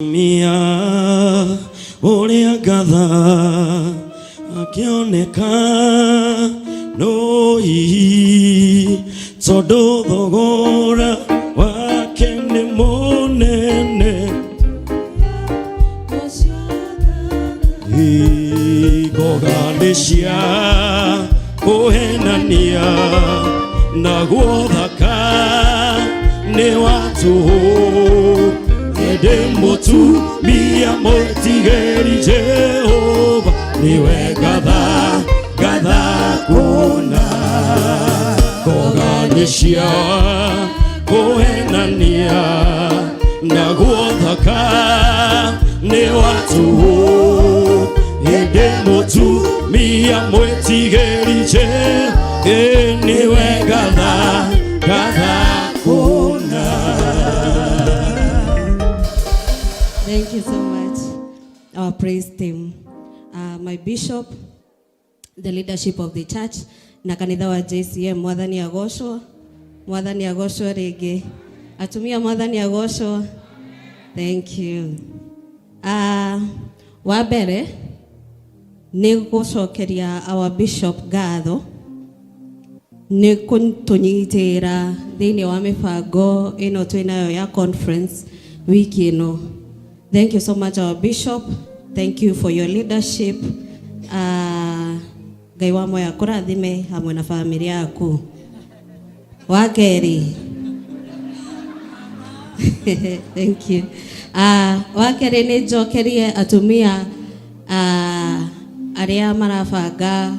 Mũtumia ũrĩa ngatha akĩoneka no hihi tondũ thogora wake nĩ mũnene. Ngoga nĩ cia kũhenania naguo thaka nĩ wa tũhũ ĩndĩ mũtumia mwĩtigĩri Jehova nĩwe ngatha ngatha kuona. Ngoga nĩ cia kũhenania naguo thaka nĩ wa tũhũ ĩndĩ mũtumia mwĩtigĩri Jehova nĩwe ngatha ngatha kuona. Thank you so much, our praise team. My bishop, the leadership of the church, na kanitha wa JCM, Mwathani agocwo, Mwathani agocwo rĩngĩ. Atumia, Mwathani agocwo. Thank you. Wa mbere nĩ gũcokeria our bishop ngatho nĩ kũtũnyitĩra thĩinĩ wa mĩbango ĩno twĩnayo ya conference wiki ĩno. Thank you so much, our bishop. Thank you for your leadership. Ngai wa moyo akũrathime hamwe na famĩlĩ yaku. Wa kerĩ, thank you. Wa kerĩ nĩ njokerie atumia arĩa marabanga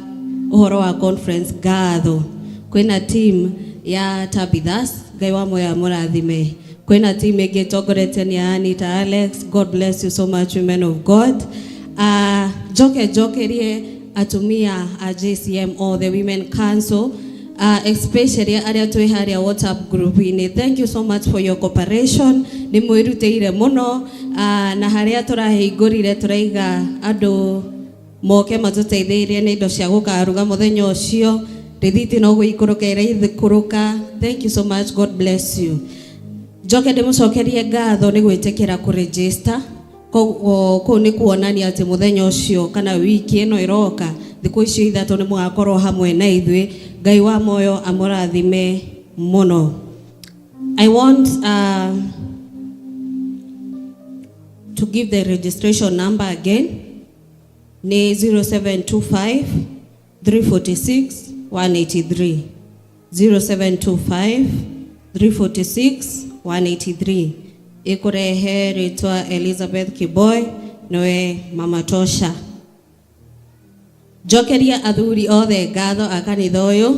ũhoro wa conference ngatho. Kwĩna team ya Tabithas, Ngai wa moyo amũrathime. Kwĩna team ĩngĩ ĩtongoretio nĩ Anita Alex. God bless you so much, women of God. Njoke njokerie atumia a JCM or the Women Council, especially arĩa twĩ harĩa WhatsApp group-inĩ. Thank you so much for your cooperation. Nĩ mwĩrutĩire mũno na harĩa tũrahingũrire tũraiga andũ moke matũteithĩrĩrie nĩ indo cia gũkaruga mũthenya ũcio, rĩthiti no gũikũrũka ĩraikũrũka. Thank you so much. God bless you. Njoke ndĩmũcokerie ngatho nĩ gwĩtĩkĩra kũregister. Koguo kũu nĩ kuonania atĩ mũthenya ũcio kana wiki ĩno ĩroka, thikũ icio 3, nĩ mũgakorwo hamwe na ithuĩ. Ngai wa moyo amũrathime mũno. I want to give the registration number again. Nĩ 0725 346 183, 0725 346 183. Ĩkũrehe rĩtwa Elizabeth Kiboy, nĩwe Mama Tosha. Njokeria athuri othe ngatho a kanitha ũyũ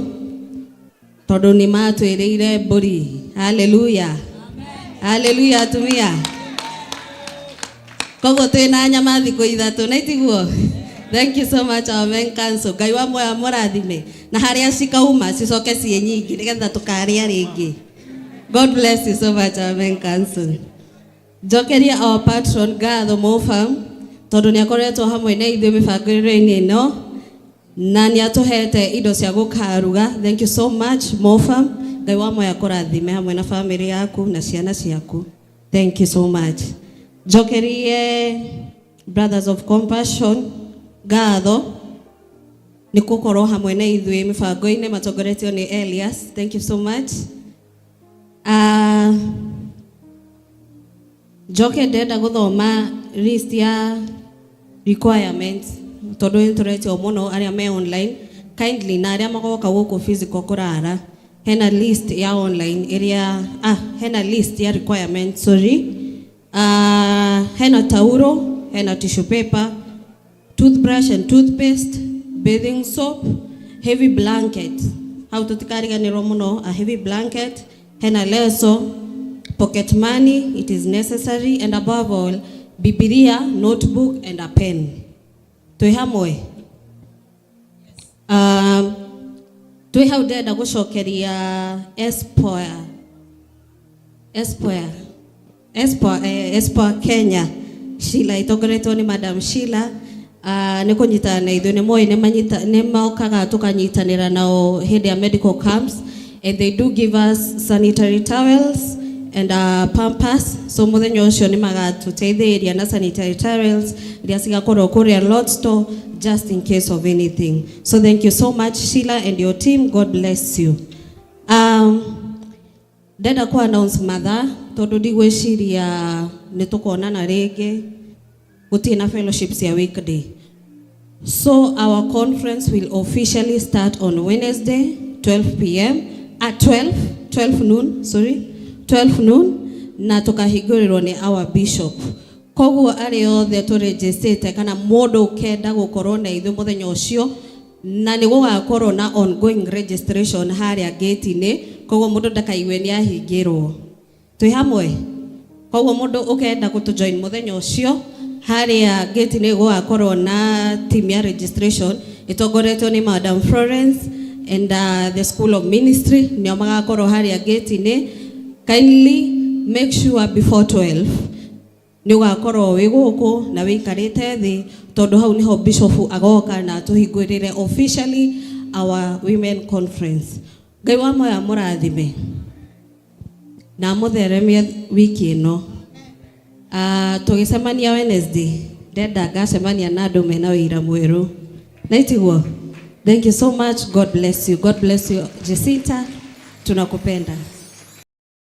tondũ nĩ matwĩrĩire mbũri. Haleluya, haleluya, atumia. Koguo twĩna nyama thikũ 3, na itiguo? Thank you so much, our men council. Ngai wa moyo amũrathime na harĩa cikauma cicoke ciĩ nyingĩ nĩgetha tũkarĩa rĩngĩ. God bless you so much, our men council. Njokeria our patron ngatho, Mofam, tondũ nĩ akoretwo hamwe na ithuĩ mĩbango-inĩ ĩno na nĩ atũhete indo cia gũkaruga. Thank you so much, Mofam. Ngai wa moyo akũrathime hamwe na famĩlĩ yaku na ciana ciaku. Thank you so much. Njokerie Brothers of Compassion ngatho nĩ gũkorwo hamwe na ithuĩ mĩbango-inĩ, matongoretio nĩ Elias. Thank you so much. Njoke ndenda gũthoma list ya requirements tondũ nĩ tũretio mũno arĩa me online kindly na arĩa magoka gũkũ physical kũrara. Hena list ya online ĩrĩa, hena list ya requirements, sorry. Hena tauro, hena tissue paper, toothbrush and toothpaste, bathing soap, heavy blanket, hau tũtikariganĩrwo mũno, a heavy blanket, hena leso, pocket money, it is necessary, and above all, Bibilia, notebook and a pen. Twĩ hamwe? Twĩ hau ndĩrenda gũcokeria Espoir Kenya, Sheila, itongoretwo nĩ Madam Sheila, nĩ kũnyitana na ithuĩ. Nĩ moĩ nĩ mokaga tũkanyitanĩra nao hĩndĩ ya medical camps, and they do give us sanitary towels. and pampers. So muthenya ucio ni magatuteithĩrĩria na sanitary towels iria cigakorwo kũrĩa Lord Store, just in case of anything. So thank you so much, Sheila and your team. God bless you. Ndenda ku announce mathaa, tondu ndigwiciria nĩ tũkonana rĩngĩ, gũtirĩ na fellowship cia weekday. So our conference will officially start on Wednesday, 12 p.m., at 12, 12 noon, sorry, 12 noon, na tukahingũrĩrwo nĩ our bishop. Koguo arĩa othe tũregistrĩte kana mũndũ ũkenda gũkorwo na ithuĩ mũthenya ũcio, na nĩ gũgakorwo na ongoing registration harĩa gate-inĩ, koguo mũndũ ndakaigue nĩ ahingĩrwo. Twĩ hamwe? Koguo mũndũ ũkenda gũtũ join mũthenya ũcio, harĩa gate-inĩ gũgakorwo na team ya registration ĩtongoretio nĩ Madam Florence and the School of Ministry, nĩo magakorwo harĩa gate-inĩ. Kindly make sure before 12 nĩ ũgakorwo wĩ gũkũ na wĩikarĩte thĩ, tondũ hau nĩho bishop agoka na atũhingũrĩre officially our women conference. Ngai wa moya mũrathime na amũtheremie wiki ĩno. Tũgĩcemania Wednesday, ndenda ngacemania na andũ mena wĩira mwerũ na itiguo. Thank you so much. God bless you. God bless you, Jacinta. Tunakupenda.